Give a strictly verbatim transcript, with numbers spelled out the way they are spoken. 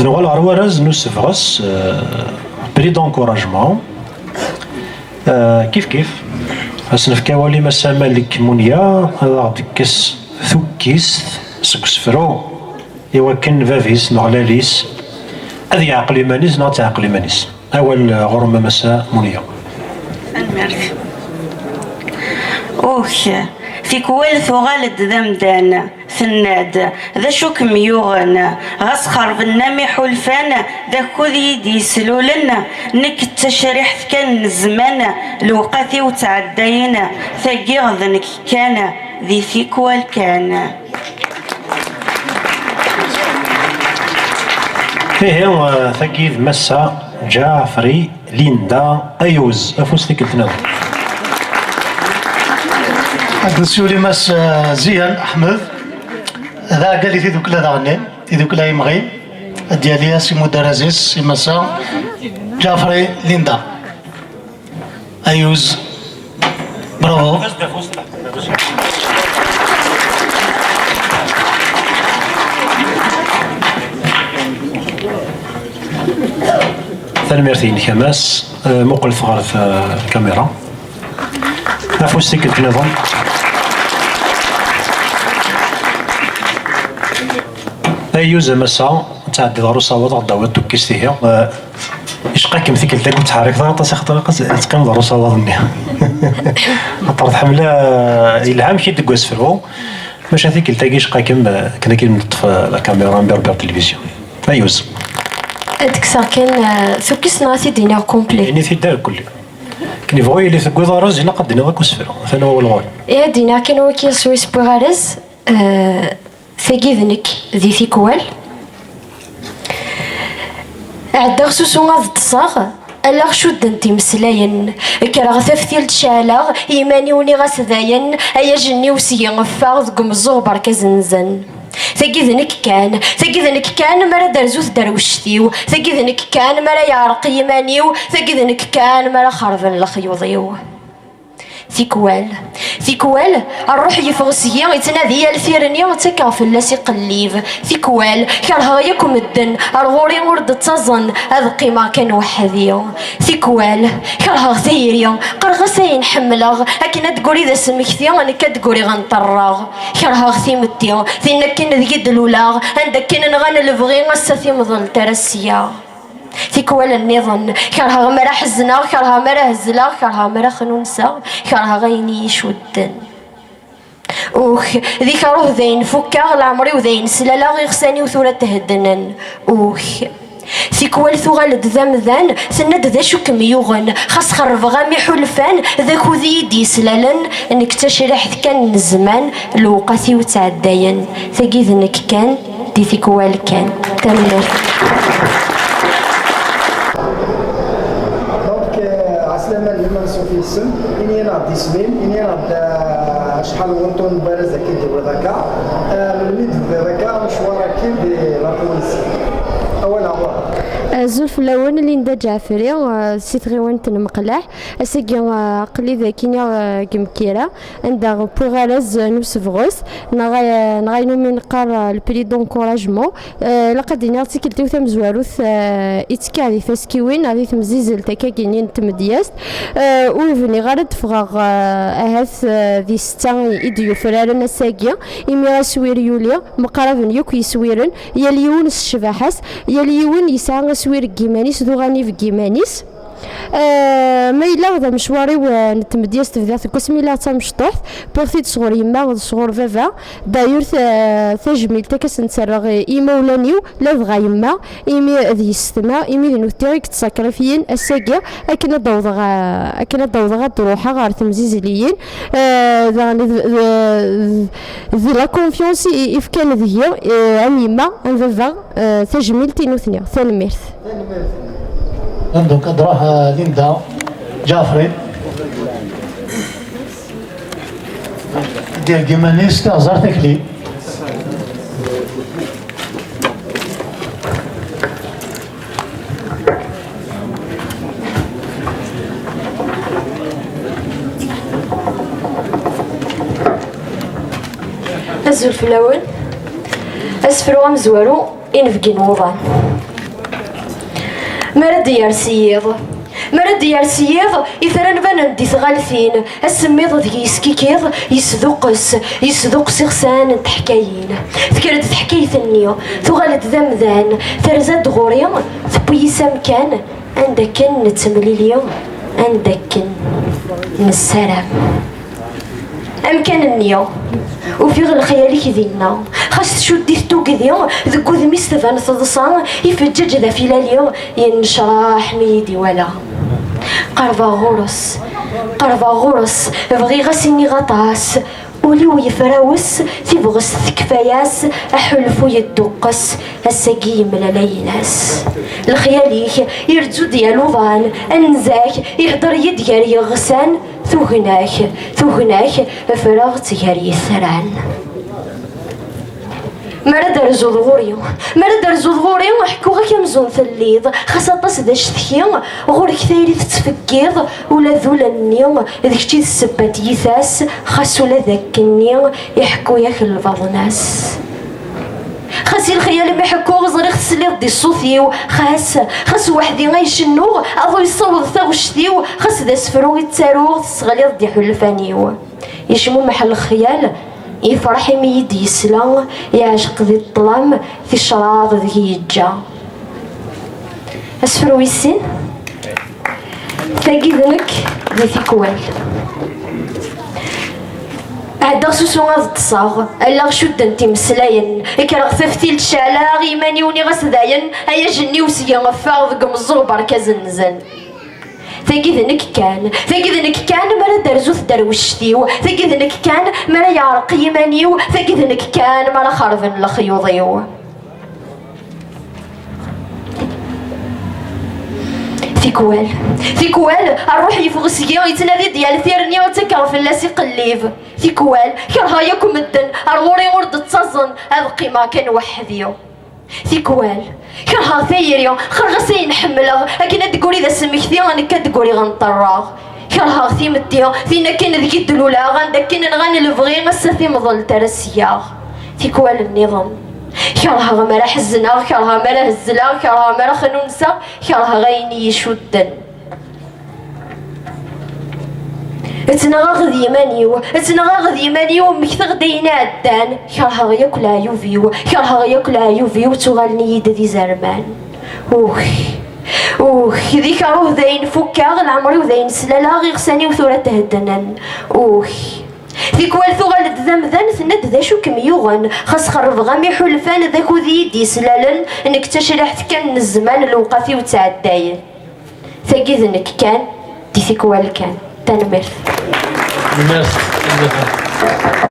Nuɣal ɣer warraz n usebɣes, euh, prix d'encouragement. Euh, kif kif, ad s-nefk awal i Massa Malik Munya, ad aɣ-d-tekkes tukkist seg usefru, i wakken bab-is neɣ lal-is ad yeɛqel iman-is neɣ ad teɛqel iman-is. Awal, euh, ɣur-m a Massa Munya. Tanemmirt. Uk, tikwal tuɣal-d d amdan. Tenna-d, d acu kem-yuɣen? Ɣas xerben am iḥulfan, d akud i yi-d-yeslulen, nekk d tacriḥt kan n zzman, lewqat-iw ttɛeddayen, tagi d nekk kan, di tikwal kan. Ihi, tagi d Massa Ǧaɛfri. Linda Ayuz, afus tikkelt nniḍen. Ad nsiwel i Mass, eh, Zian Ḥmed, d aɛeggal i tidukla daɣen-nni, tidukla imɣi, ad d-yali asimud arazis i Massa Ǧafri Linda Ayuz. Bravo. Tanemmirt-inek a Mass. Eh, muqlet ɣer t-, lkamira. Afus tikkelt nniḍen. Ayyuz a Massa, tɛeddiḍ ɣer usawaḍ, ɣer ddaw tukkist ihi. Eh, icqa-kem tikkelt-agi ur ttḥerrikeḍ ara aṭas, axaṭer ad teqqimeḍ ɣer usawaḍ-nni. Axaṭer tḥemmel, eh, yelha amek i deg asefru. Maca tikkelt-agi icqa-kem, eh, akken ad k-id-neṭṭef, eh, la caméra n Berbère Télévision. Ayyuz. Ad d-kkseɣ kan, eh, tukkist neɣ ad t-id-iniɣ complet? Ini-t-id ar kulli. Akken yebɣu yili deg uḍarez, ilaq ad d-tiniḍ akk usefru. Atan wawal ɣur-i. Ih, ad d-iniɣ kan waki swayes wwiɣ arraz, eh, tagi d nekk di tikwal. Ɛeddaɣ s usu ad ṭṭseɣ, allaɣ cuddent imeslayen. Kkreɣ taftilt ceɛleɣ, iman-iw niɣ-as dayen, ay ajenniw seg-i ffeɣ deg umeẓẓuɣ berka zenzen. Tagi d nekk kan, tagi d nekk kan mi ara d-terzu tderwect-iw, tagi d nekk kan mi ara yeɛreq yiman-iw, tagi d nekk kan mi ara xerben lexyuḍ-iw. Tikwal, tikwal, ṛṛuḥ yeffeɣ seg-i, yettnadi yal tirni, ttakkeɣ fell-as iqellib. Tikwal, kerheɣ yakk medden, ar ɣur-i ur d-ttaẓen, ad qqimeɣ kan weḥd-i. Tikwal, kerheɣ tayri, qqareɣ-as ayen ḥemmleɣ, akken ad d-tegri d asmekti, nekk ad d-griɣ nṭerreɣ. Kerheɣ timetti, tin akken deg i d-luleɣ, anda akken nɣan lebɣi, ass-a timḍelt ara sya. Tikwal nniḍen, kerheɣ mi ara ḥezneɣ, kerheɣ mi ara hezleɣ, kerheɣ mi ara xnunseɣ, kerheɣ ayen i yi-icudden. Uk, d ikaruh dayen fukkeɣ, leɛmer-iw dayen slaleɣ, iɣsan-iw tura theddnen. Uk. Tikwal tuɣal-d d amdan, tenna-d d acu kem-yuɣen, xas xerrbeɣ am iḥulfan, d akud i yi-d-yeslalen, nekk d tacriḥt kan n zzman, lewqat-iw ttɛeddayen, tagi d nekk kan, di tikwal kan. Tanemmirt. Donc, euh, ɛeslama n Lman Sufi Yessem, ini-aneɣ-d isem-im, ini-aneɣ-d, euh, acḥal n wuṭṭun n warraz akka i d-tewwiḍ akka, euh, melmi d-tebdiḍ akka amecwar-agi di la poésie? Awal ɣur-k. Azul fell-awen, Linda Ǧaɛfri, euh, si tɣiwant n Meqleḥ. Ass-agi, euh, aql-i dagi, euh, deg Mkira. Anda wwiɣ arraz n usebɣes, neɣ, neɣ ayen umi neqqar, eh, le prix d'encouragement. Eh, ilaq ad d-iniɣ d tikkelt-iw tamezwarut, eh, i ttekkiɣ di tfaskiwin, neɣ di temzizelt akkagi-nni n tmedyazt. Eh, ur bniɣ ara ad d-ffɣeɣ, eh, ahat, eh, di setta i d-yufraren ass-agi, imi aswir yuli, mqaraben yakk yiswiren, yal yiwen s ccbaḥa-s, yal yiwen yesɛa aswir deg yiman-is, d uɣanib deg yiman-is. Eh, ma yella d amecwar-iw, eh, n tmedyazt, bdiɣ seg wasmi lliɣ d tamecṭuḥt, wwiɣ-t-id sɣur yemma d sɣur baba. D'ailleurs, ta-, tajmilt akka s-nettarraɣ i imawlan-iw, ladɣa yemma, imi d yessetma, imi d nutni i yettṣakrifyen ass-agi akken ad d-awḍeɣ, eh, akken ad d-awḍeɣ ad d-ruḥeɣ ɣer temzizliyin. Eh, daɣen d, d, d la confiance i, i fkan deg-i, eh, am yemma, am baba. Eh, tajmilt i nutni. Tanemmirt. Donc, ad d-truḥ, eh, Linda Ǧaɛfri. Ad d-yerr iman-is, tiɣzert akli. Azul fell-awen. Asefru amezwaru. Inebgi n wuḍan. Mi ara d-yers yiḍ, mi ara d-yers yiḍ, itran banen-d i tɣaltin, asemmiḍ deg yeskikiḍ, yesduqqes, yesduqqes iɣsan n teḥkayin. Tekker-d teḥkayt-nni, tuɣal-d d amdan, terza-d ɣur-i, tewwi-yi s amkan anda akken nettemlili, anda akken nessaram. Amkan-nni, ufiɣ lexyal-ik dinna, xas tcudd-it tugdi, deg wudem-is tban teḍsa, ifeǧǧeǧ d afilali, yennecraḥ mi yi-d-iwala. Qerbeɣ ɣur-s, qerbeɣ ɣur-s, bɣiɣ a s-iniɣ aṭas. Ul-iw yefrawes, tibɣest tekfa-yas, aḥulfu yedduqqes, ass-agi yemlal aynas. Lexyal-ik irezzu-d yal uḍan, anzak ihder-iyi-d gar yiɣsan, tugna-k, tugna-k, ffreɣ-tt gar yitran. Mi ara d-terzuḍ ɣur-i, mi ara d-terzuḍ ɣur-i, ḥkuɣ-ak amzun telliḍ, xas aṭas d acetki, ɣur-k tayri tettfeggiḍ, ula d ula-nni, d kečč i d ssebba n tyita-s, xas ula d akkenni, iḥekku-yak lbaḍna-s. Xas i lexyal mi ḥekkuɣ, ẓriɣ tesliḍ-d i ṣṣut-iw, xas, xas weḥd-i ay cennuɣ, aḍu yessaweḍ taɣect-iw, xas d asefru i ttaruɣ, tesseɣliḍ-d iḥulfan-iw. Yecmumeḥ lexyal, yefreḥ imi i d-yesla, yeɛceq di ṭṭlam, ticraḍ deg yeǧǧa. Asefru wis sin. Tagi d nekk di tikwal. Ɛeddaɣ s usu ad ṭṭseɣ, allaɣ cuddent imeslayen, kkreɣ taftilt ceɛleɣ iman-iw, niɣ-as dayen, ay ajenniw seg-i ffeɣ deg umeẓẓuɣ berka zenzen. Tagi d nekk kan, tagi d nekk kan, mi ara d-terzu tderwect-iw, tagi d nekk kan, mi ara yeɛreq yiman-iw, tagi d nekk kan, mi ara xerben lexyuḍ-iw. Tikwal, tikwal, ṛṛuḥ yeffeɣ seg-i, yettnadi-d yal tirni, ad takeɣ fell-as iqellib. Tikwal, kerheɣ yakk medden, ar ɣur-i ur d-ttaẓen, ad qqimeɣ kan weḥd-i. Tikwal, kerheɣ tayri, xerɣ-as ayen ḥemmleɣ, akken ad d-guri d asmekti, nekk ad d-guriɣ nṭerreɣ. Kerheɣ timetti, tin akken deg i d-luleɣ, anda akken nɣan lebɣi, ass-a timḍelt ara s-geɣ. Tikwal nniḍen. Kerheɣ mi ara ḥezneɣ, kerheɣ mi ara hezzleɣ, kerheɣ mi ara xnunseɣ, kerheɣ ayen i yi-icudden. Ttnaɣeɣ d yiman-iw, ttnaɣeɣ d yiman-iw, mmektaɣ-d ayen iɛeddan, kerheɣ yakk leɛyub-iw, kerheɣ yakk leɛyub-iw, ttuɣalen-iyi-d d izerman. Uh, uh, d ikeṛṛuh d ayen fukkeɣ, leɛmer-iw d ayen slaleɣ, iɣsan-iw tura theddnen. Uh. Tikwal tuɣal-d d amdan, tenna-d d acu kem-yuɣen, xas xerrbeɣ-am iḥulfan d akud i yi-d-yeslalen, nekk d tacriḥt kan n zzman, lewqat-iw ttɛeddayen. Tagi d nekk kan, di tikwal kan. Tanemmirt. Merci.